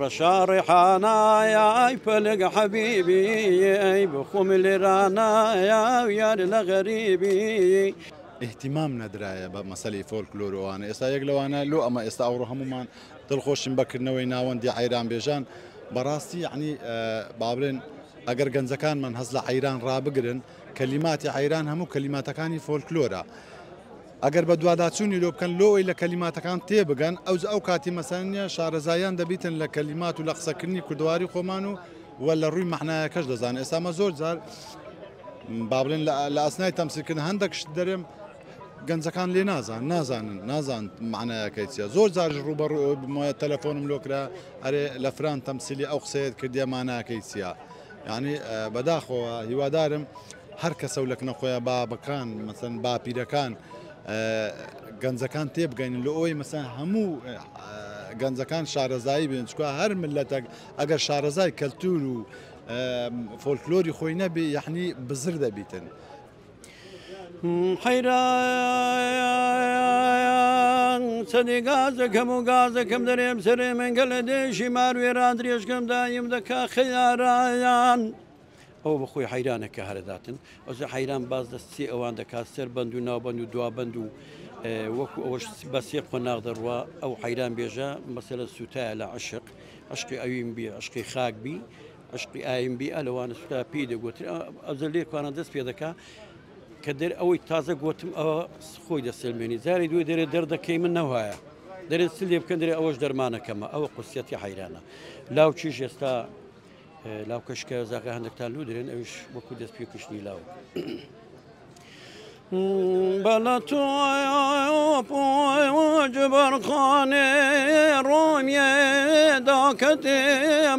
ڕەشا ڕێحانایە ئای پەلک حەبیبی ئەی بخۆم لێرانایە یار لە غەریبی. ئیهتیمام نەدرایە بە مەسەلەی فۆلکلۆر و ئەوانە ئێستا یەک لەوانە لۆ ئەمە ئێستا ئەوڕۆ هەموومان دڵخۆشین بە کردنەوەی ناوەندی عەیرانبێژان بەڕاستی یەعنی با بڵێن ئەگەر گەنجەکانمان هەست لە عەیران ڕابگرن کەلیماتی عەیران هەموو کەلیماتەکانی فۆلکلۆرە ئەگەر بەدواداچوونی لۆ بکەن لۆ ئەوەی لە کەلیماتەکان تێبگەن ئەوجا ئەو کاتی مەسەلەن نیە شارەزایان دەبیتن لە کەلیمات و لە قسەکردنی کوردەواری خۆمان و و لە ڕووی مەعنایەکەش دەزانن ئێستا مە زۆر جار با بڵێن لە ئەسنای تەمسیلکردن هەندێک شت دەرێم گەنجەکان لێ نازان نازانن نازان معنایەکەی چیە زۆر جارش ڕووبەڕوو ئەوەی بمایە تەلەفۆنم لۆ کرا ئەرێ لە فران تەمسیلی ئەو قسەیەت کردیە ماناکەی چیە یعنی بەداخەوە هیوادارم هەر کەسە و لەکنە خۆیان بابەکان مەسەن باپیرەکان گەنجەکان تێبگەین لە ئەوی مەسەن هەموو گەنجەکان شارەزایی بن چکە هەر ملەتەک ئەگەر شارەزای کەلتور و فۆلکلۆری خۆی نەبێ یەعنی بزر دەبیتن. حەیران چەندی گازەکەم و گازەکەم دەرێم سەرێ من گەلە دێشی مار وێران درێژکەم دایم دەکا خەیاران. ئەوە بە خۆی حەیرانە کە هەرەداتن ئەوجا حەیران باس لە سێ ئەوان دەکات سەر بەند و ناوبەند و دوابەند و وەکو ئەوەش بە سێ قۆناغ دەڕوا ئەو حەیران بێژە مەسەلە سووتایە لە عشق عشقی ئەوین بی عشقی خاک بی عشقی ئاین بی ئەلەوانە سوتا پێی دەگوتر ئەوجا لێکوانە دەست پێ دەکا کە دەر ئەوەی تازە گوتم ئەوە خۆی دەسەلمێنی جاری دوێ دەرێ دەردەکەی من نەوایە دەرێت چ لێ بکەن دەرێ ئەوەش دەرمانەکەمە ئەوە قوسیەتی حەیرانە لاوچیش ئێستا لاوکەش کە زاغە هەندێکتان لوو درێن ئەوش وەکو دەست پێ کوشتنی لاو. بەڵە تۆ جبرخانێ ڕۆمیێ داکەتێ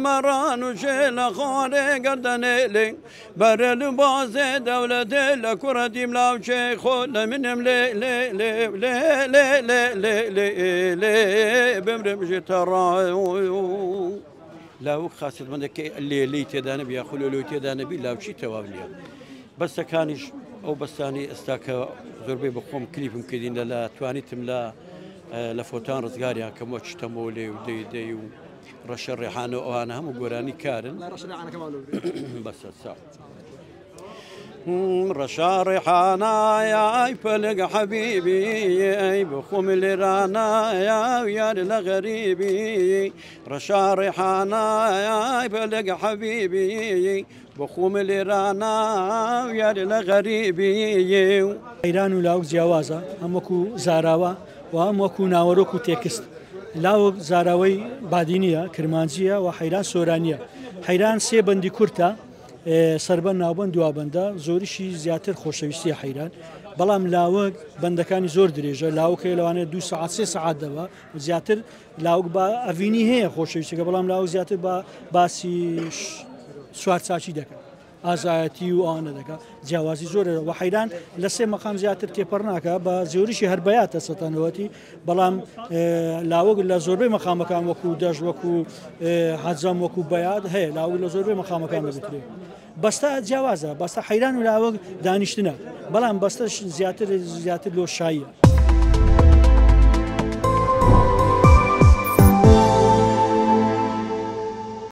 مەڕان و ژێ لە خۆرێ گەردەنێ لێ بەرە لبازێ دەولەتێ لە کوڕە دیم لاوچێ خۆ لە منم لێ لێ لێ لێ لێ لێ لێ لێ لێ بمرم ژێ تەڕا. لاوک خاسیەتمەندە کە لێ لێی تێدا نەبی یاخو لۆ لۆی تێدا نەبی لاوکی تەواو نییە. بەستەکانیش ئەو بەستانەی ئێستا کە زۆربەی بە خۆم کلیپم کردین لە لە توانیتم لە لە فۆتان ڕزگاریان کەم وەک شتەمۆ لێ و دەی دەی و ڕەشە ڕێحانە و ئەوانە هەموو گۆرانی کارن. بەسە چاو. ڕەشا ڕێحانایە ئای پەلک حەبیبی ئەی بخۆم لێرانایە یار لە غەریبی ڕەشا ڕێحانایە ئای پەلک حەبیبی بخۆم لێرانە یار لە غەریبی. حەیران و لاوک جیاوازە هەم وەکو زاراوە و هەم وەکو ناوەرۆک و تێکست. لاوک زاراوەی بادینیە، کرمانجیە و حەیران سۆرانیە. حەیران سێ بەندی کورتە، سەربەند ناوبەند دوابەندە زۆریشی زیاتر خۆشەویستیە حەیران بەڵام لاوک بەندەکانی زۆر درێژە لاوک هەیە لەوانەیە دو سەعات سێ سەعات دەبا زیاتر لاوک بە ئەڤینی هەیە خۆشەویستەکە بەڵام لاوک زیاتر بە باسی سوارچاکی دەکات ئازایەتی و ئەوانە دەکات جیاوازی زۆرە و حەیران لە سێ مەقام زیاتر تێپەڕ ناکە بە زۆریشی هەر بەیاتە سەتەنەوەتی بەڵام لاوک لە زۆربەی مەقامەکان وەکو دەش وەکو حەجەم وەکو بەیاد هەیە لاوک لە زۆربەی مەقامەکان دەگوترێ بەستە جیاوازە بەستە حەیران و لاوک دانیشتنە بەڵام بەستەش زیاتر زیاتر لۆ شاییە.